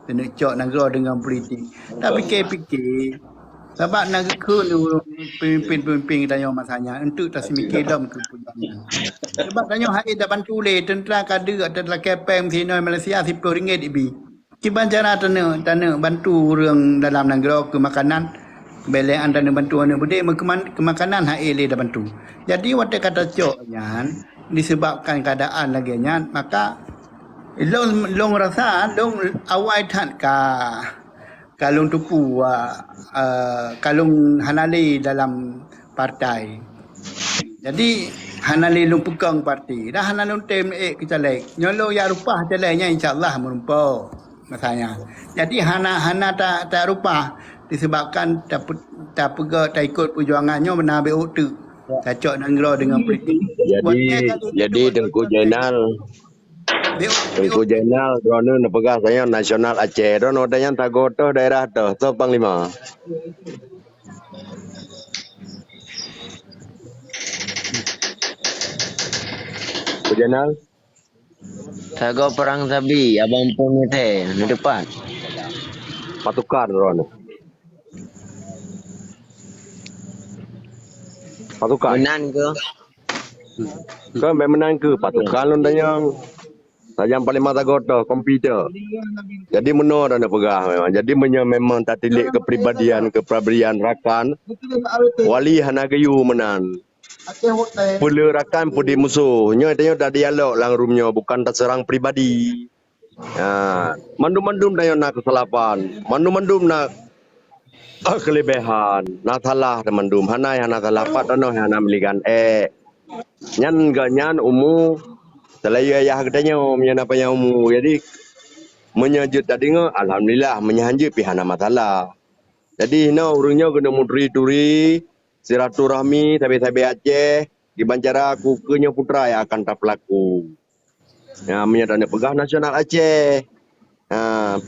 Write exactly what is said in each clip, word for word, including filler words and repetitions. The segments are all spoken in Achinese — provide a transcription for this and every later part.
Keuneuk cok nanggroe deungon politik. Tapike-pike, sabab na geukheun ureuëng peumimpén-peumimpén geutanyoe masa nyan, eunteuk taseumiké lom keu peue nyan. Sabab tanyoe hase tabantu lé teuntra kadeuek ateueh lakée péng sinoe Malaysia siploh ringgit ibi. Kiban cara taneuk, taneuk bantu ureuëng dalam nanggroe keu makanan, belean taneuk bantu aneuk beudé meukeman-, keu makanan hase lé tabantu. Jadi watée ka tacok nyan, disebabkan keuadaan lagée nyan, maka lôn, lôn rasa lôn awai that ka, ka lôn tupu, a, a, ka lôn hana lé dalam partai. Jadi, hana lé lôn peukong partai, dan hana lôn tem ék keu caleg. Nyoe lôn jak reupah caleg nyan, insya Allah meureumpok masa nyan. Jadi, hana, hana ta-, tarupah disebabkan tape-, tapeugah taikot peujuangan nyoe beuna B O teuk. Tacok nanggroe deungon politik. Jadi, jadi Teungku Jainal, Teungku Jainal, droeneuh neupeugah tanyoe nasional Aceh, droeneuh watée nyan tagoe toh daerah toh, toh Panglima. Teungku Jainal? Tagoe perang sabi, abang pun ngeteh, neudepan. Pasukan droeneuh. Pasukan. Meunan ke? Kan bèk meunan keuh, pasukan lôn tanyong. Sajan paléng mata gotoh, komputer. Jadi meunoe dah neupeugah memang. Jadi meunyoe memang tatilék keupribadian, keupribadian rakan, wali hana geuyue meunan. Peuleueh rakan, peudit musoh. Nyoe tanyoe tadialog lam room nyoe, bukan taseurang pribadi. Ha, mandum-mandum tanyoe na keusalahan, mandum-mandum na, eh, keuleubèhan, na salah tamandum. Hana nyang hana salah, pat tanoh nyang hana meuligan ék. Nyan geuh nyan umu seulayeue ayah geutanyoe, meunyoe na panyang umu. Jadi, meunyoe jeuet tadeungoe, alhamdulillah, meunyoe han jeuet pih hana masalah. Jadi, hinoe ureueng nyoe keuneuk meuturi-turi silaturahmi sabe-sabe Aceh, kiban cara ku keu nyoe putra nyang akan tapeulaku. Ha, meunyoe taneuk peugah nasional Aceh. Ha,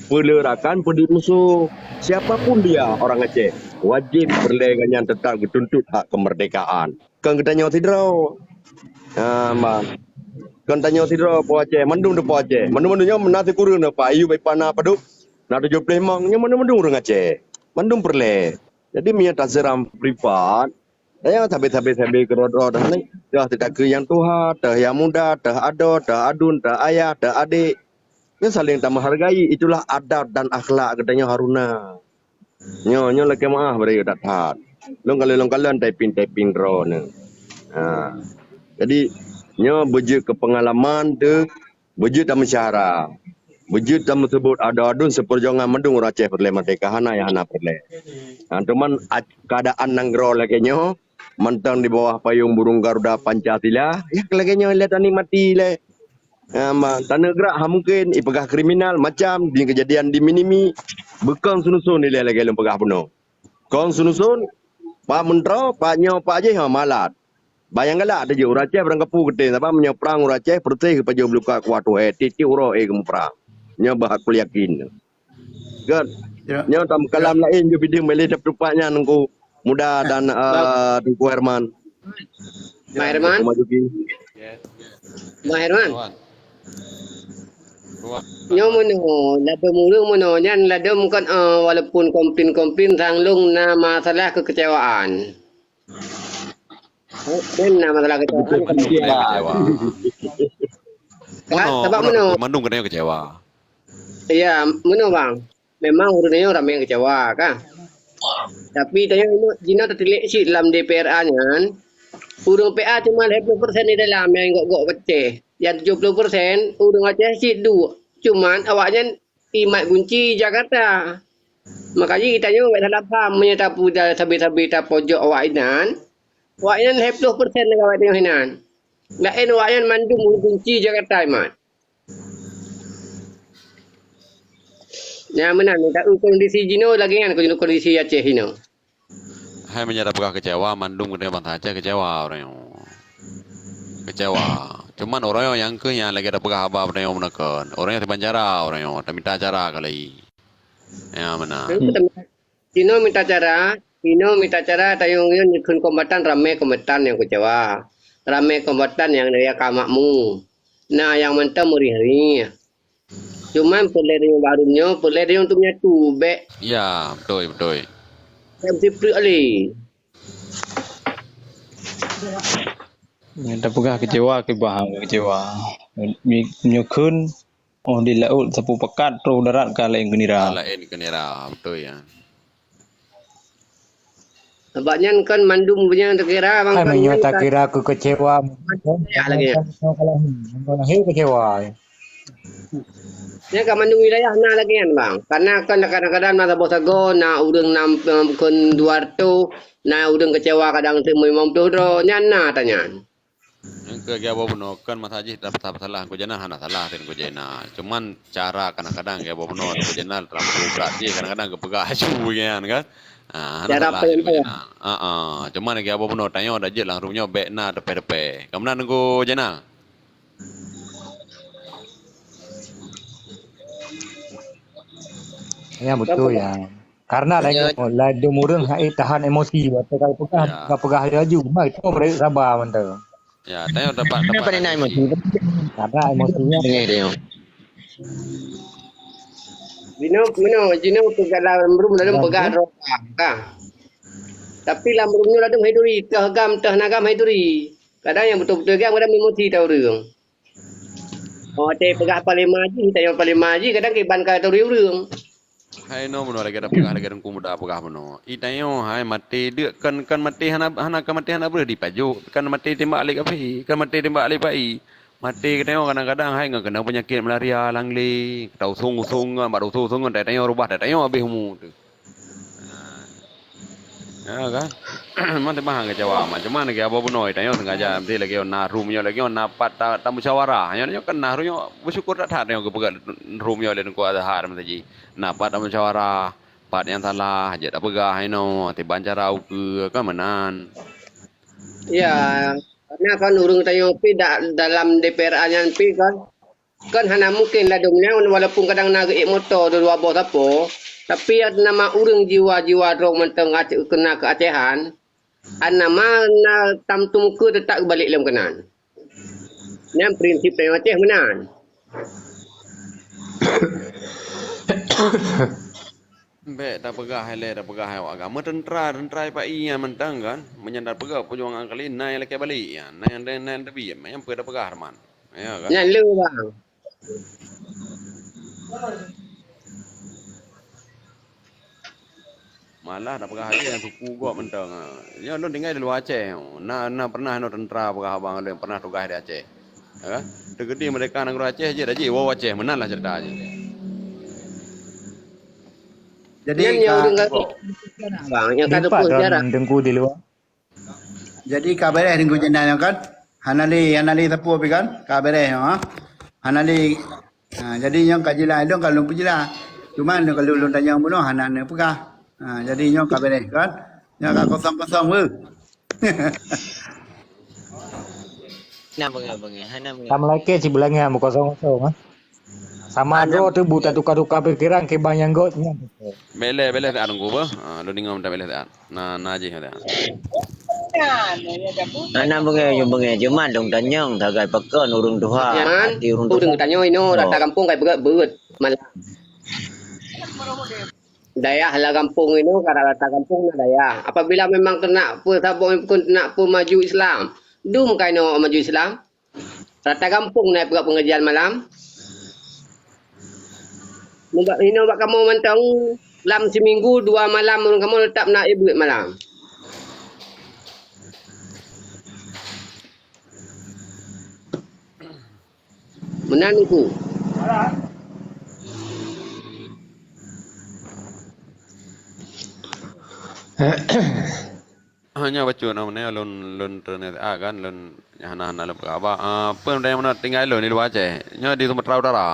peuleueh rakan, peudit musoh. Siapa pun dia orang Aceh, wajéb peureulèe gobnyan teutap geutuntot hak keumeurdekaan. Kon geutanyoe sidroe. Ha, ma. Kon tanyoe sidroe po Aceh, mandum teupo Aceh. Mandum-mandum nyoe meunan sikureueng nyoe, Pak Ayub, Pak Ipana, padub. Na tujoh ploh limong, nyoe mandum-mandum ureueng Aceh. Mandum peureulèe. Jadi, meunyoe taseurang privat, dan nyang sabe-sabe-sabe keudroe-droe dah ni, dah teutakeu nyang tuha, teuh nyang muda, teuh adoe, teuh aduen, teuh ayah, teuh adék. Nyoe saléng tameuhargai, itulah adab dan akhlak geutanyoe harus na. Nyoe, nyoe lakèe meu'ah bri that-that. Lôn kalon-lôn kalon typing-typing droeneuh. Ha. Jadi, nyoe beujeuet keu peungalaman teuh, beujeuet tameusyara. Beujeuet tameuseubut adoe aduen seupeujuangan mandum ureueng Aceh peureulèe merdeka, hana nyang hana peureulèe. Ha, cuman a-, keuadaan nanggroe lagèe nyoe, mantong di bawah payong burung Garuda Pancasila, ya lagèe nyoe lé tanikmati lé. Ha, ma, taneuk grak ha mungken, ipeugah kriminal macam di keujadian di Minimi, beukong seunuson ilèe lagèe lôn peugah bunoe. Kong seunuson, Pak Meuntroe, Pak nyoe, Pak jéh, ha, malat. Bah nyang galak teujeuet ureueng Aceh barangkapeue geutem, sabab meunyoe prang ureueng Aceh, peureuseh geupajoh beuleukak kuat tuhé, tiep-tiep uroe éh geumuprang. Nyoe bah aku yakin. Kan? Ya. Nyoe tam kalam laén jeuet bideueng bèk lé teupeutupat nyan Teungku Muda dan, eh, Teungku Herman. Bang Herman? Teungku Majuki. Bang Herman? Nyoe meunoe, ladôm ureueng meunoe nyan ladôm kon, eh, walaupun komplain-komplain sang lôn na masalah kekecewaan. Kan na masalah kekecewaan. Betul, betul, kecewa. Kan, meunoe, sabab meunoe, meunoe. Mandum keuneuk kecewa. Iya, meunoe, Bang. Memang ureueng nyoe ramé kecewa, kan? Tapi tanyoe jinoe tatilék cit lam D P R A nyan, ureueng P A cuma lhèe ploh persen di dalam nyang gok-gok Aceh. Nyang tujoh ploh persen ureueng Aceh cit duek. Cuman awaknyan imat gunci Jakarta. Makajih geutanyoe bèk salah paham meunyoe tapeugah sabe-sabe tapojok awaknyan. Awaknyan lhèe ploh persen nanggroe awaknyan hinan. Laén awaknyan mandum gunci Jakarta imat. Nyan meunan, taeu kondisi jinoe lagèe nyan kondisi Aceh jinoe. Hai meunyoe tapeugah kecewa, mandum geutanyoe bansa Aceh kecewa ureueng nyoe. Kecewa. Cuman ureueng nyoe nyang keuh nyang lagèe tapeugah haba geutanyoe meunan kon. Ureueng nyoe siban cara ureueng nyoe, tamita cara kali. Ya, meunan. Jinoe mita cara, jinoe mita cara tayong nyoe dikheun kombatan ramé kombatan nyang kecewa. Ramé kombatan nyang dia ka makmu. Na nyang mantong meurih-rih. Cuman peulée tanyoe baru nyoe, peulée tanyoe untuk menyatu, bék. Ya, beutôi, beutôi. Bék meusipreuk alé. Nyang tapeugah keucewa, kibah keucewa. Mi-, meunyoe kheun, oh, di laôt sapeue pakat, troh darat ka laén keunira. Ka laén keunira, beutôi, ya. Sabab nyan kan mandum nyang takira, bang, hai, kan meunyoe nyan kan takira keu keucewa, ya, lagée nyan. Kan, kan, kan, kan, kan, kan, kan, keucewa. Nyan ka mandum wilayah na lagée nyan, bang. Karena kan kadang-kadang na saboh sagoe, na ureuëng nam, em, kon dua reutôh, na ureuëng keucewa kadang limong ploh droe, nyan na ata nyan. Nyang keu geuboh bunoe kan masa jih dah salah, Teungku Zainal hana salah, Teungku Zainal. Cuman cara kadang-kadang geuboh bunoe, Teungku Zainal, terlalu brat jih, kadang-kadang geupeugah aju nyan kan. Ah, hana salah, Teungku Zainal. Ah, ah. Cuman geuboh bunoe, tanyoe dah jeuet lam rumoh nyoe bék na teupée-teupée. Ka meunan, Teungku Zainal? Ya, betul, ya. Karena laju, laju ureuëng hai tahan emosi, watée ka peugah, ka peugah laju, mari tu beri sabar mantap. Ya, tanyoe dapat, dapat pada na emosi. Karena emosinya. Dengar dia. Jinoe, meunoe, jinoe peugah lam rum lalu peugah droe ka. Tapi lam rum nyoe ladum hai duri, teuh gam, teuh na gam hai duri. Kadang nyang beutôi-beutôi gam, kadang emosi tau ureuëng. Oh, teupeugah panglima jih, tanyoe panglima jih, kadang kiban ka turi ureuëng. Hai nyoe bunoe lagée tapeugah lagée Teungku Muda peugah bunoe. I tanyoe hai maté deuk kan, kan maté hana, hana ka maté hana breueh dipajok, kan maté tembak lé kaphé, kan maté tembak lé pai. Maté geutanyoe kadang-kadang hai ngon keunong peunyakét malaria, langlee, tausong-usong ngon, bak tausong-usong ngon, tanyoe rubah, tanyoe habéh umu teuh. Ya kan? Memang teuma keucewa, macam mana geuboh bunoe, tanyoe sengaja meusti lagée na rum nyoe, lagée na pat ta-, tamusyawarah. Nyoe, nyoe kan na rum nyoe, beusyukur that-that nyoe geupeugah rum nyoe lé Teungku Azhar meusaji. Na pat tamusyawarah, pat nyang salah, jeuet tapeugah inoe, tiban cara ukeue, kan meunan. Ya, karena kan ureuëng tanyoe pi da-, dalam D P R A nyan pi kan, kan hana mungken ladom nyan walaupun kadang na geuék moto dua boh sapo, tapi nama ureuëng jiwa-jiwa droe mantong Aceh, keu na keu Acehan, an nama na tam teumuka teutap geubalek lom keunan. Nyan prinsip tanyoe Aceh meunan. Bék tapeugah ilée, tapeugah awak agama teuntara, teuntara ipa ié mantong kan. Meunyan tapeugah peujuangan kali na nyang lakée balek nyan, na nyang, na nyang teubiet, nyan peue tapeugah teuma. Ya kan? Nyan le bang. Malah tapeugah lé nyang suku gob mantong. Nyoe lôn tinggai di luwa Aceh. Na, na pernah nyoe teuntara peugah abang lôn pernah tugaih di Aceh. Ya kan? Teugeuti merdeka nanggroe Aceh jih, dah jih woe Aceh, meunan lah cerita jih. Jadi, nyan nyang ka ureuëng ka, bang, nyang ka teupeu sejarah. Teungku di luwa. Jadi ka beres Teungku Zainal nyoe kan? Hana lé, hana lé sapeue pi kan? Ka beres nyoe, ha? Hana lé. Ha, jadi nyoe ka jeulaih, lôn ka lôn peujeulaih. Cuma lôn ka lôn, lôn tanyong bunoe hana neupeugah. Ha, jadi nyoe ka beres kan? Nyoe ka kosong-kosong weu. Na beungéh-beungéh, hana beungéh. Ka meulakée cit beulangéng beukosong-kosong, ha? Sama droe teuh bu tatuka-tuka pikeran kiban nyang göt nyan. Beleh, beleh taat Teungku beuh. Ha, lôn ingat minta beleh taat. Na, na jih taat. Hana beungéh, beungéh. Cuma dong tanyong sagai pakon ureuëng tuha. Nyan, hati ureuëng tuha. Ureuëng tanyong inoe rata gampông kai beugét-beugét malah. Dayah lam gampông inoe, ka rata gampông na dayah. Apabila memang keuneuk peusabong, keuneuk peumaju Islam, dum ka inoe maju Islam. Rata gampông na peugah pengajian malam. Mubak inoe bak kamoe mantong, lam siminggu dua malam ureuëng kamoe teutap na ié beuet malam. Meunan Teungku. Hanya bacut nama ni lôn, lôn ternyata kan lôn hana-hana lôn peugah. Ah, peue nyang mana tinggai lôn di luwa Aceh. Nyoe di Sumatera Utara.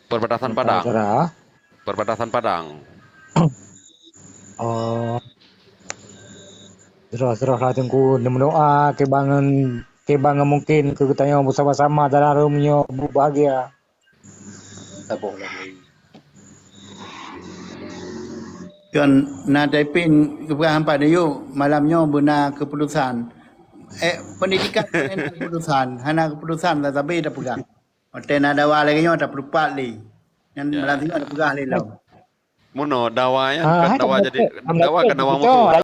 Perbatasan Sumatera Padang. Utara. Perbatasan Padang. Oh. Serah-serah lah Teungku, neumeudoa kiban ngon, kiban ngon mungken keu geutanyoe beusama-sama dalam rumoh nyoe beubahagia. Saboh lagée. Kon na taipin geupeugah hampa dayuk malam nyoe beuna keuputusan. Eh, pendidikan hana keuputusan, hana keuputusan, tatabe tapeugah. Watèe na dawa lagèe nyoe tapeurupat lé. Nyan Ya, malam singoh ya. tapeugah lé lom. Munoe dawa nyan Ah, kan hai dawa tak jadi betul. Am dawa betul kan dawa betul. musuh.